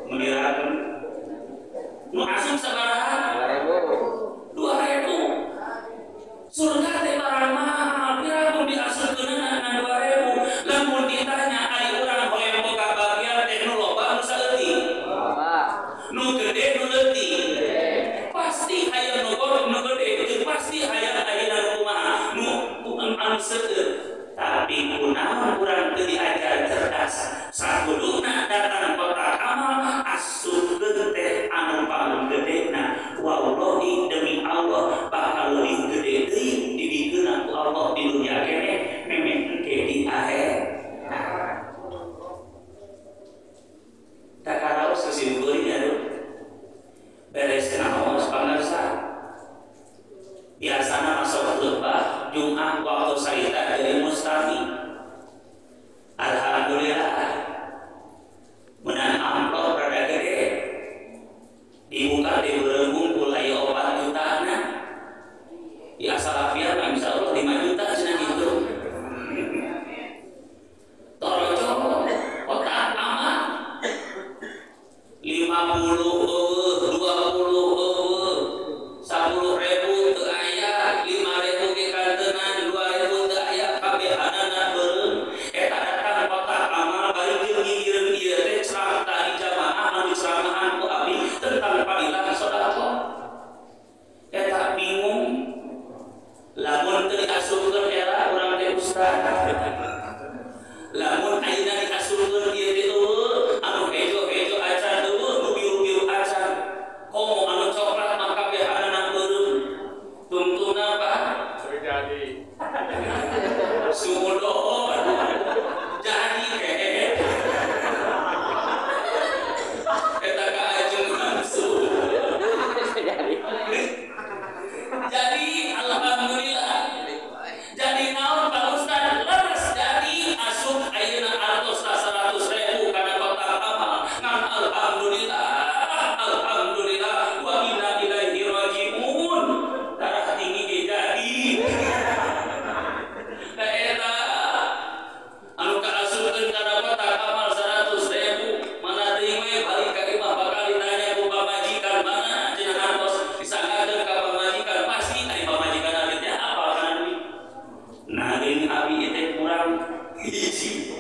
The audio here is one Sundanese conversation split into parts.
Menirakeun. Nu asup sabaraha? 2000. 2000. Surga teh barang mahal, piraku diasupkeunana na 2000. Lamun ditanya ari urang hoyong boga bagian teh nu loba nu saeutik? Loba. Nu gede nu leutik? Pasti hayang nu nu gede, itu pasti hayang ayeuna nu kumaha, nu anu seueur. Tapi kunaon urang teu diajar cerdas? Sakuduna datang kotak amal asupkeun teh anu panggedena. Wallahi demi Allah bakal leuwih gede deui dibikeun ku Allah di dunia keneh memeh engke di akhirat. Takaraos kesimpulan aduh. Beres naos pangarsa. Biasana masuk khutbah Jumat waktu sarita dari mustami. Alhamdulillah menang amplop rada gede dibuka di beureum aya 4 jutana. Ya salafiyah mah insyaallah 5 juta cenah gitu. Torojo kotak amal 50 eueuh, 20 eueuh, 10.000 teu aya, 5.000 ge kantenan, 2.000 teu aya, kabehanana beureum. Eta datang kotak amal bari jeung ngigireun ieu teh ceramah tadi jamaah anu diceramahan ku abdi tentang fadilah sedekah. Eta bingung lamun teu diasupkeun era urang teh ustaz. Lamun ayeuna diasupkeun ieu teh eueuh, anu hejo-hejo acan eueuh, nu biru-biru acan. Komo anu coklat mah kabehanana beureum. Tungtungna Pak terjadi. Sumudon. Jadi ke. Eta ka ajeng langsung. Jadi. Jadi alhamdulillah. Jadi naon Pak Ustaz leres jadi asup ayeuna artos 100.000 kana kotak amal. Ngan alhamdulillah, alhamdulillah wa inna ilaihi rajiun. Darah tinggi ge jadi. Da eta anu kaasupkeun kana kotak amal 100.000 mana teuing we balik ka imah bakal ditanya ku pamajikan mana cenah artos disanggakeun ka pamajikan pasti ari pamajikan abi teh apal kana duit. Nah, deui abi teh kurang hiji.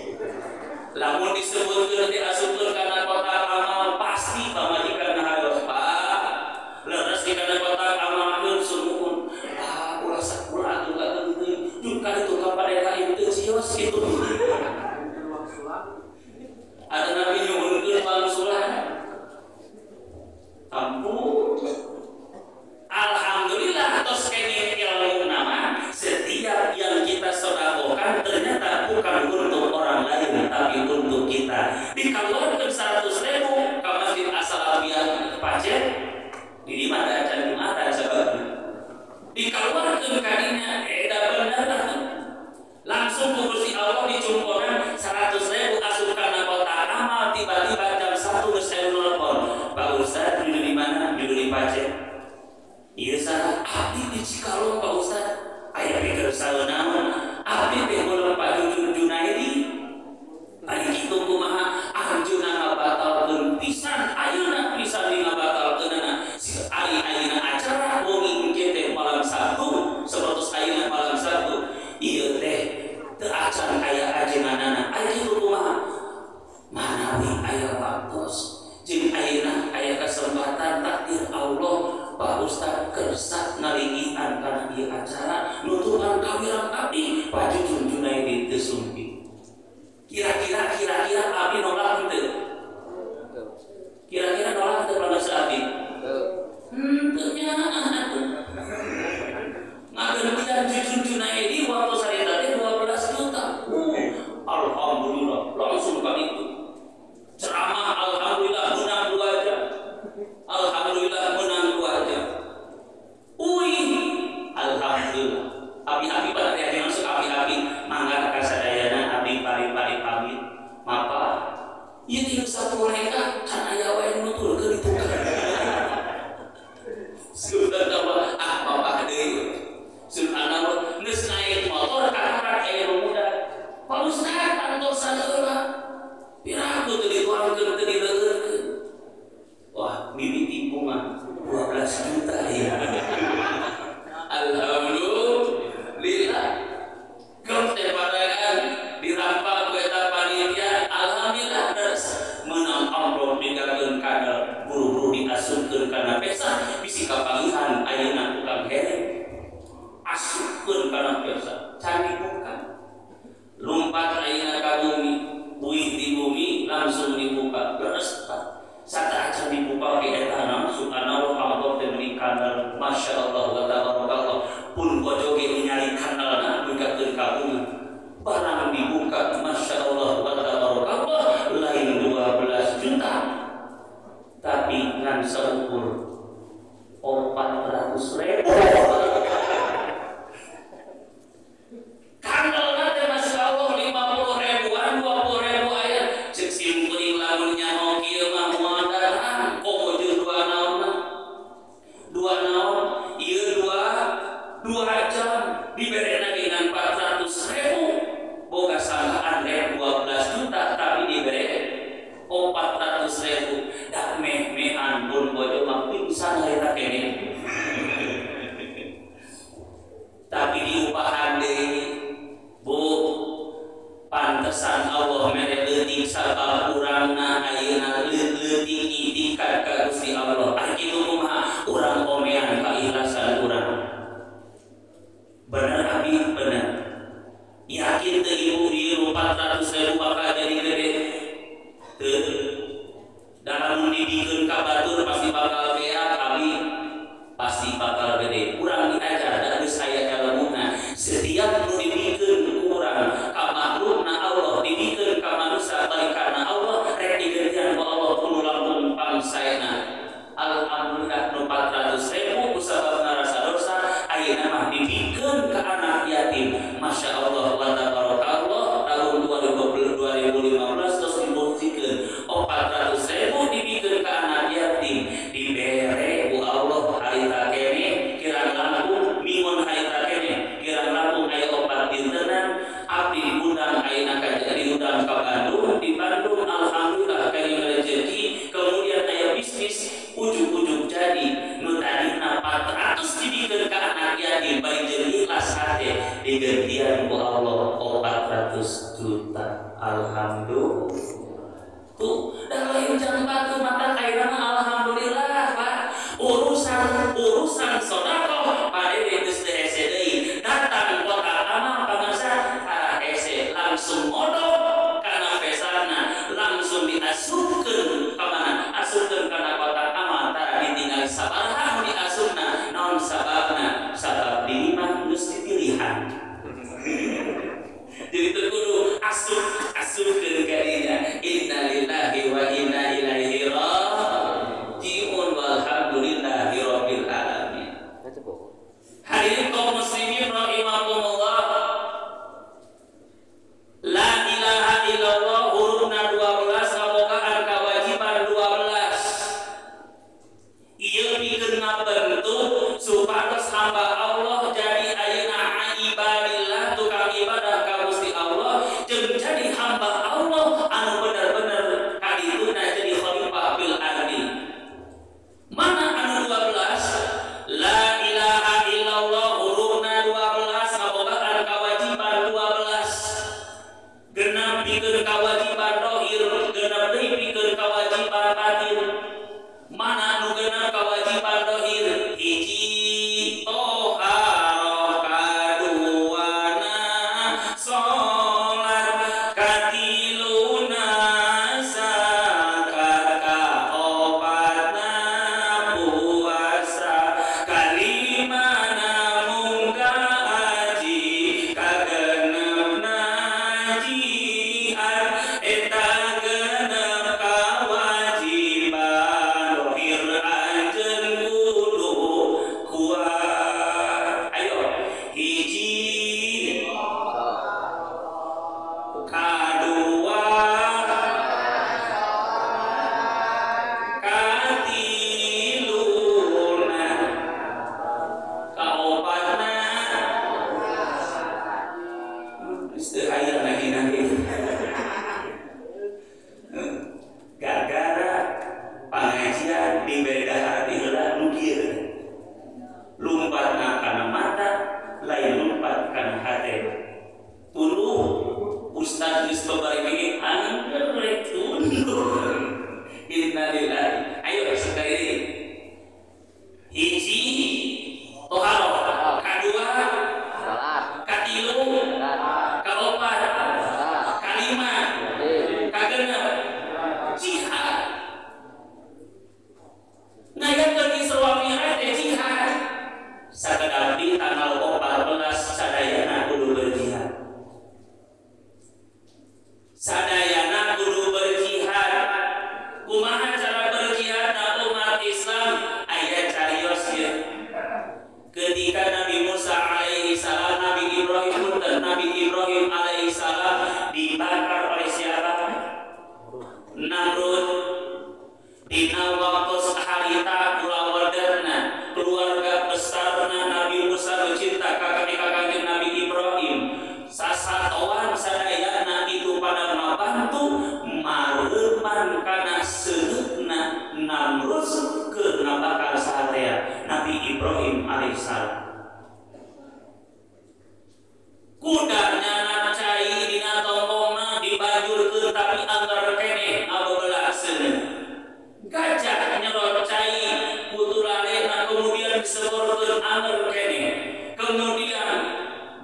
Lamun disebutkeun diasupkeun kana kotak amal pasti pamajikan hartos Pak. Leres di kana kotak amalkeun sumuhun. Ah, ulah sakulah atuh kageun jeung ka ditu ka padeka ieu teu cios kitu. Ada nabi nyuhunkeun pangsulan. Ampun. Alhamdulillah tos kenging ilmu nama setiap yang kita sedekahkan ternyata bukan untuk orang lain tapi untuk kita. Dikeluarkan 100.000 ke Masjid As-Salafiyah Pacet di mana acan Jumatan sebabna. Dikeluarkan kadinya eta bener atuh. Langsung ku Gusti Allah dicumponan 100.000 asup kana kotak amal tiba-tiba jam 1 geus saya nelpon. Pak Ustaz duduk di mana? Duduk di Pacet. Ieu saha? Abdi di Cikalong Pak Ustaz. Aya pikir saeunaon? Abdi teh ulun Pak Jujun Junaidi. Ari kitu kumaha? Anjeunna ngabatalkeun pisan, ayeuna pisan di ngabatalkeunana. Si ari ayeuna acara wengi engke teh malam Sabtu, sapertos ayeuna malam Sabtu. Ieu teh teu acan aya ajenganana. Ari kitu kumaha? Manawi aya waktos jeung ayeuna aya kesempatan takdir Allah Pak Ustaz kersa ngalingihan kana ieu acara nutupan kawirang abdi Pak Jujun Junaidi teu sumping. Kira-kira abdi nolak henteu? Kira-kira nolak henteu pangarsa abdi? Henteu nyaah atuh. Ngagentian Jujun Junaidi waktu sarita teh 12 juta. Alhamdulillah langsung ka itu. Ceramah alhamdulillah menang 2 jam. Alhamdulillah menang 2 jam. Uih, alhamdulillah. Abi-abi pada teh masuk abi-abi mangga ka sadayana abi pari-pari pamit. Mapa ieu teh sapoe ka can aya sampul 400.000. Kandel teh Masya Allah 50 ribuan 20 ribu aya cek simkuring lamun nyaho kieu mah moal datang komo jeung dua naon mah dua naon ieu dua jam diberena dengan 400.000 boga sangkaan rek 12 juta tapi dibere 400.000 dah meh-mehan pun bojo mah pingsan harita kene. Tapi diupahan deui Bu, pantesan Allah mere leutik sabab urangna ayeuna leutik itikad ka Gusti Allah. Ah kitu kumaha urang omean kaikhlasan urang. Bener abi bener. Yakin teu ibu di 400.000 bakal jadi gede? Teu. Dalam dibikeun ka batur pasti bakal beak abi pasti bakal gede. Urang diajar da geus aya elmuna. Setiap nu dibikeun ku urang ka makhlukna Allah, dibikeun ka manusia balik karena Allah, rek digantian ku Allah kudu langkung pangsaena. Alhamdulillah nu 400.000 ku sabab ngarasa dosa ayeuna mah dibikeun ka anak yatim. Masya Allah wa tabarakallah tahun 2015 terus dibuktikeun 400.000 dibikeun ka anak yatim dibere ku Allah harita kene kirang langkung mingon harita kene kirang langkung aya opat dintenan abdi diundang ayeuna ka diundang ka Bandung di Bandung alhamdulillah kaya rezeki kemudian aya bisnis ujug-ujug jadi nu tadina 400 dibikeun ka anak yatim bari jeung ikhlas hate digantian ku Allah 400 juta. Alhamdulillah. Tuh dah lain jang batu mata ayeuna mah alhamdulillah Pak. Urusan sedekah pada geus teu hese deui datang kotak amal pangarsa tara hese langsung modok kana pesana langsung diasupkeun ka mana asupkeun kana kotak amal tara ditinggal sabaraha nu diasupna naon sababna sabab diri mah geus dipilihan. Jadi teu kudu asupkeun ka dinya innalillahi wa inna ilaihi raji'un walhamdulillahi rabbil alamin. Hadirin kaum muslimin rahimakumullah. La ilaha illallah hurufna 12 ngabogaan kewajiban 12. Ieu pikeun ngabentuk supados hamba Allah jadi ayeuna ibadillah tukang ibadah ka Gusti Allah jeung jadi hamba Allah anu bener-bener kadituna jadi khalifah fil ardi. Mana anu 12? La ilaha illallah hurufna 12 ngabogaan kewajiban 12. Genap pikeun kewajiban dohir, genap deui pikeun kewajiban batin. Mana anu genap kewajiban dohir? Hiji toharoh, kaduana salat, katiluna zakat, kaopatna puasa, kalimana munggah haji, kagenepna jihad, eta genep kawajiban dohir anjeun kudu kuat. Ayo hiji kadua katiluna kaopatna geus teu aya lagi-lagi. Gara-gara pangajian dibere dahar ti heula nu kieu lumpatna kana mata lain lumpat kana hate. Tunduh ustaz geus babari gini angger rek tunduh. Innalillahi. Ayo sekali deui. Hiji toharoh, kadua Salat. katilu, kaopat, kalima, kagenep, jihad. Ngayakeun Isra wal Mi'raj teh jihad. Sakedap di tanggal 14 sadayana kudu berjihad. Sadayana kudu berjihad. Kumaha cara berjihad? Dina waktu harita kulawargana keluarga besarna Nabi Musa nu cinta ka kanjeng Nabi Ibrahim sasatoan sadayana itu pada ngabantu mareuman kana seuneutna Namrus keur ngabakar sahatea Nabi Ibrahim alaihissalam. Kuda nyanak cai dina tongkongna dibajurkeun tapi anggar keneh ngabebelah seuneu. Gajah nyerot cai puturalena kemudian diseborkeun anggar keneh. Kemudian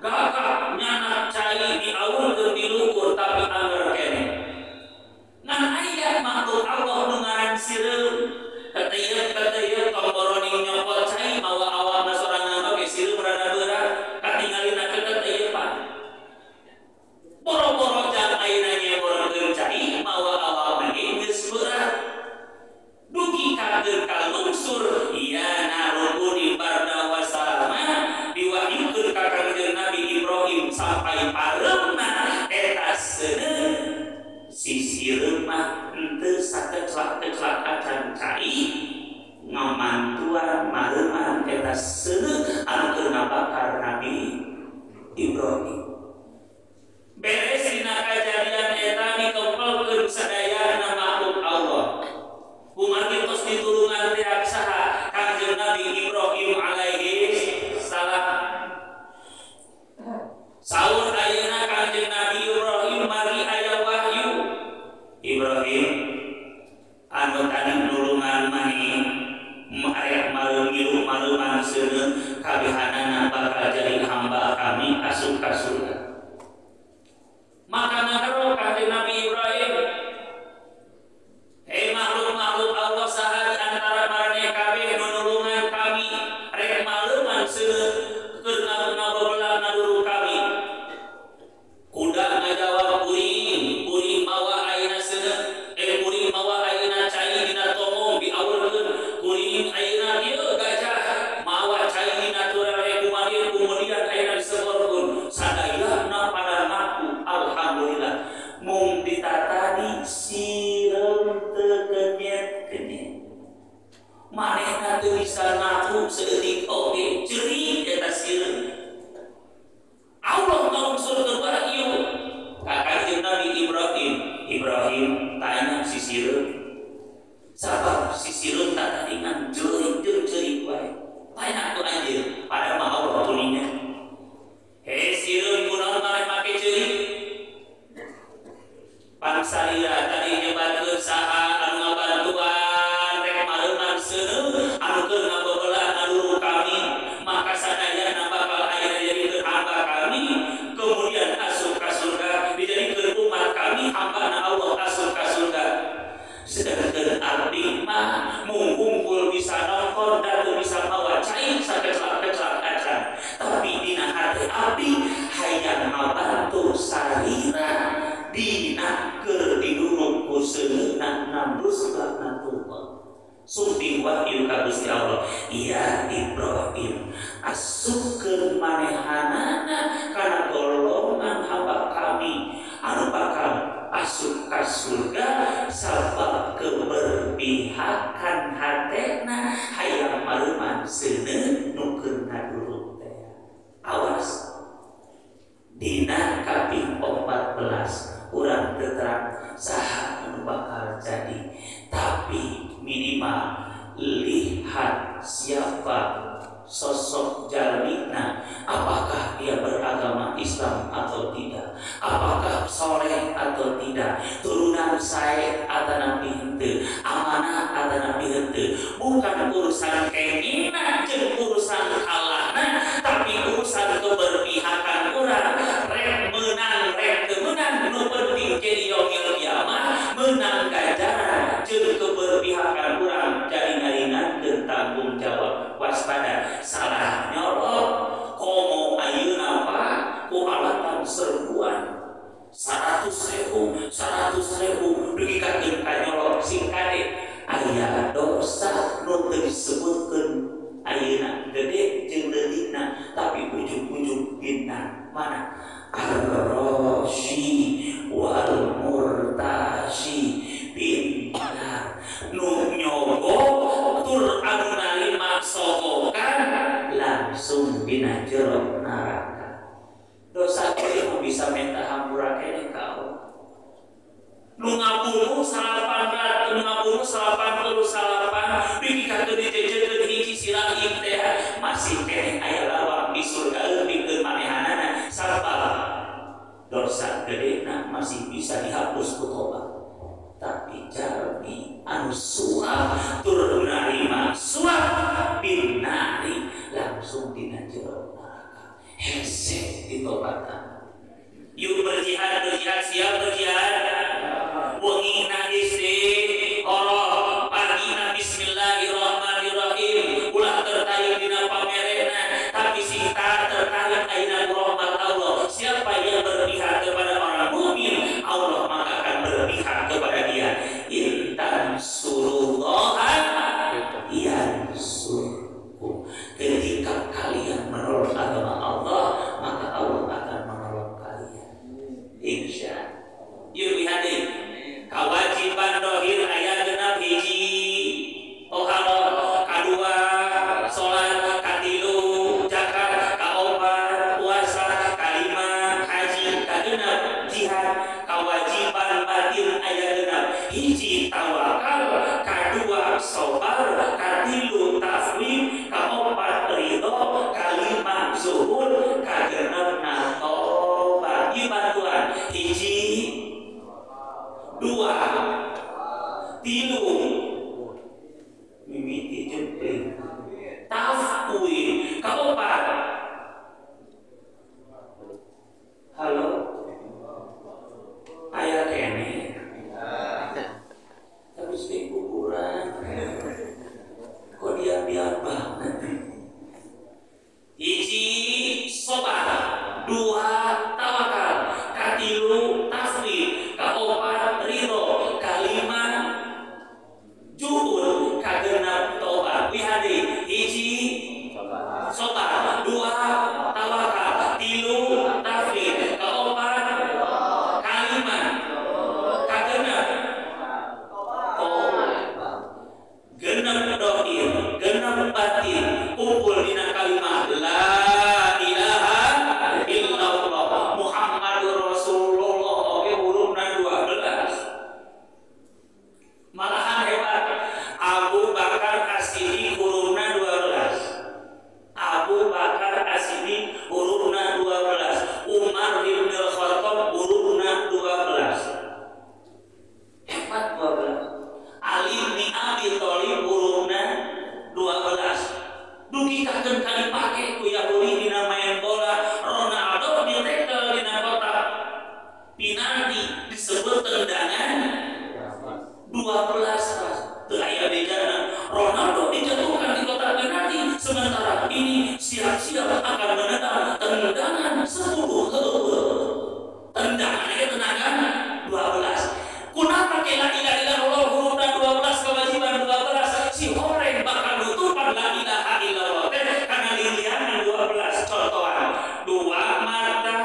gagak nyanak cai diawurkeun di luhur tapi anggar keneh. Ngan aya makhluk Allah nu ngaran sireum kateuyeut tomboroning nyopot cai mawa awakna sorangan oge sireum rada beurang katingalina keteuyepan. Boro-boro jang ayeuna nyeborkeun cai mawa awakna ge geus beurang. Dugi ka keur kalungsur ya narukuni barda wa salama diwahyukeun ka Kangjeng Nabi Ibrahim sampai pareumna eta seuneu si sireum mah henteu sakeclak-keclak acan cai ngamantuan mareuman eta seuneu anu keur ngabakar Nabi Ibrahim. Beres dina kajadian eta dikempelkeun sadayana makhluk Allah. Kumargi tos ditulungan tiap saha Kangjeng Nabi Ibrahim alaihi salam. Saur ayeuna Kangjeng Nabi Ibrahim mari aya wahyu. Ibrahim anu tadi nulungan maneh arek mareum mareuman seuneu kabehanana bakal jadi hamba kami asup ka surga. Maka ngagero Kangjeng Nabi Ibrahim, hei makhluk-makhluk Allah saha di antara maraneh kabeh nu nulungan kami rek maleuman seuneu keur ngabebelah ngaduru kami. Kuda ngajawab kuring, kuring mawa ayeuna seuneu, kuring mawa ayeuna cai dina tongong diawurkeun, kuring ayeuna ieu gajah mawa cai dina turare kumaha kemudian ayeuna diseborkeun. Sadayana pada ngaku alhamdulillah mung ditatadi sireum teu kenyet-kenyet. Manehna teu bisa ngaku saeutik oge ceurik eta sireum. Allah ngungsurkeun wahyu ka Kangjeng Nabi Ibrahim. Ibrahim tanya si sireum, sabab si sireum tatadingan ceurik jeung ceurik wae. Tanya ku anjeun, padahal mah Allah kuninga. Hei sireum kunaon maneh make ceurik? Pangsarira tadi nyebatkeun saha anu ngabantuan rek mareuman seuneu anu keur ngabebelah ngaduru kami, maka sadayana bakal ayeuna dijadikeun hamba kami, kemudian asup ka surga, dijadikeun umat kami hambana Allah asup ka surga. Sedangkeun abdi mah mung kumpul bisa nonton dan teu bisa mawa cai sakeclak-keclak acan, tapi dina hati abdi hayang ngabantu sarira dina keur diduruk ku seuneuna Namrus laknatullah. Sumping wahyu ka Gusti Allah, ya Ibrahim asupkeun manehanana kana golongan hamba kami anu bakal asup ka surga sabab keberpihakan hatena hayang mareuman seuneu nu keur ngaduruk teh. Awas dina kaping 14 urang teu terang saha anu bakal jadi, tapi minimal lihat siapa sosok jalmina, apakah dia beragama Islam atau tidak, apakah soleh atau tidak, turunan sae atanapi henteu, amanah atanapi henteu. Bukan urusan kengina jeung urusan kalahna, tapi urusan keberpihakan urang. Rek menang rek teu menang, nu penting jadi yaumil kiamah menang ganjaran jeung keberpihakan urang jadi ngaringankeun tanggung jawab. Waspada salah nyorot komo ayeuna Pak ku alatan serbuan 100.000 100.000 dugi ka keur kanyolot sing kade aya dosa nu teu disebutkeun ayeuna gede jeung leutikna, tapi ujug-ujug dina mana ar-rashi wal murtashi pintar nu sogokan langsung dina jero neraka. Dosa gede bisa minta hampura keneh ka Allah. Nu ngabunuh 800, nu ngabunuh 89 dikikakeun dijejekeun hiji sirahim teh masih keneh aya lawang di surga pikeun manehanana sabab dosa gedena masih bisa dihapus ku tobat. Tapi jalmi anu suap tur narima suap binari langsung dina jero neraka. Hese ditobatan. Yuk berjihad, berjihad, siap berjihad. Wengi na istiqoroh, pagi na bismillahirrahmanirrahim. Ulah tertarik dina pamerena, tapi sing tertarik aina rahmat Allah. Siapa yang berpihak kepada orang mukmin, Allah maka akan berpihak kepada dia. Intan surullaha yansurkum. Ketika kalian menolong agama Allah, maka Allah akan menolong kalian. Insya Allah. Yuk lihat deh. Kewajiban dohir ayat 6 hiji toharo, kadua sholat, katilu zakat, kaopat puasa, kalima haji, kagenap jihad. Kewajiban batin ayat 6 hiji tawakal, kadua sobar, katilu tafwid, kaopat ridho, kalima zuhud, kagenep natobat. Ieu bantuan hiji, dua, tilu, mimiti jempling, tafwid, kaopat. Halo, aya kene, tapi di kuburan, kok diam-diam banget. Hiji sobar, dua tawakal, katilu tafwid, kaopat ridho, kalima juhud, kagenap tobat. Wihadi hiji sobar, dua tawakal, tilu tafwid, kaopat, kalima, kagenap tobat. Genep dohir, genep batin, kumpul dina kalimah la ilaha illallah Muhammadur Rasulullah. Oke, hurufna 12. Malahan hebat, Abu Bakar As-Siddiq hurufna 12. Abu Bakar As-Siddiq hurufna 12. Umar bin Khattab hurufna 12. Hebat 12. Ali bin Abi Thalib hurufna 12. Dugi kakeun ka dipake ku Yahudi dina main bola, Ronaldo ditekel dina kotak penalti disebut tendangan 12. Teu aya bejana. Ronaldo dijatuhkan di kotak penalti, sementara ini siap-siap akan menendang tendangan 10. Tendangan itu tendangan 12. Kunapa ke la ilaha illallah hurufna 12, kewajiban 12, si horeng bakal nutupan la ilaha illallah teh kana liliana 12. Contohan, dua mata,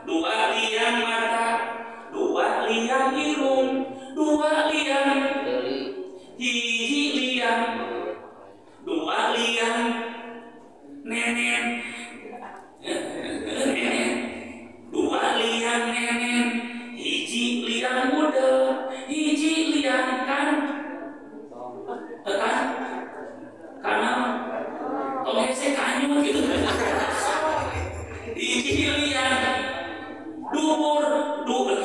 dua liang mata, dua liang irung, dua liang hiji liang, dua liang nenen, nenen, dua liang nenen, hiji liang muda, hiji liang kan, kan, karena tong hese kanyut gitu. Hiji liang dubur,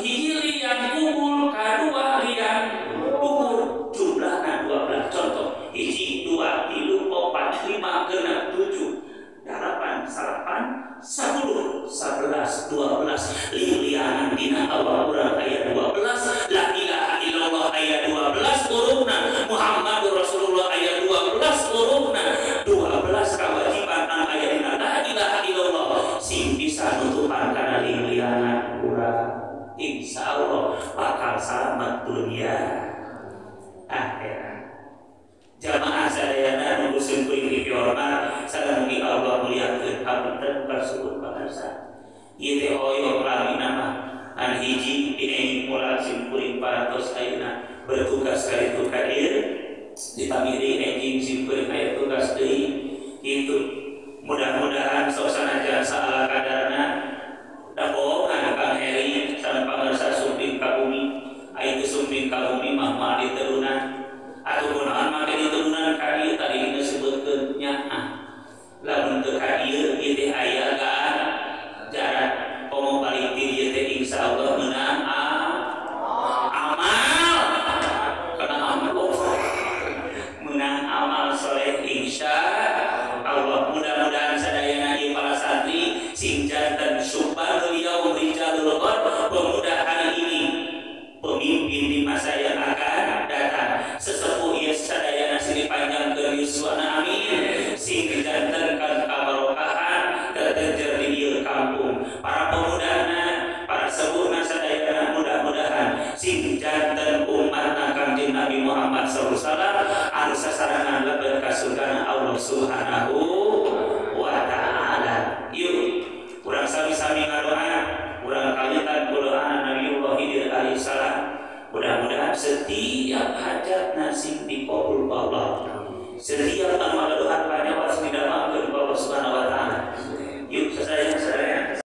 hiji liang kubul, kadua liang dubur, jumlahna 12. Contoh, hiji, dua, tilu, opat, lima, genep, tujuh, dalapan, salapan, 10, 11, 12. Lilianan dina awal urang ayat 12, la ilaha illallah ayat 12 hurufna, Muhammadur Rasulullah ayat 12 hurufna, 12 kewajiban anu aya dina la ilaha illallah sing bisa nutupan kana lilianan urang. Insya Allah bakal selamat dunia akhirat. Jamaah sadayana nunggu simkuring dihormat, sadaya Allah muliakeun hapunten kasebut bahasa. Ieu teh hoyong lamina mah an hiji di mula simkuring parantos ayeuna bertugas ka ditu ka dieu ditamiri enjing simkuring aya tugas deui. Insya Allah mudah-mudahan sadayana ieu para santri sing janten subhanul yaum rijalul ghad, pemuda hari ini pemimpin di masa yang akan datang. Sesepuh ieu sadayana sing dipanjangkeun yuswana, amin, sing dijantenkeun kabarokahan tertejer di ieu kampung. Para pemudana, para sepuhna sadayana mudah-mudahan sing janten umatna Kangjeng Nabi Muhammad sallallahu alaihi wasallam anu sasarangan lebet ka surgana Allah Subhanahu wa taala. Yuk urang sami-sami ngadoa, urang kawitan ku doa Nabiullah Khidir alaihi salam. Mudah-mudahan setiap hajatna sing dikabul Allah. Setiap anu ngadoa panyawa sing didamangkeun ku Allah Subhanahu wa taala. Yuk sadayana sadayana.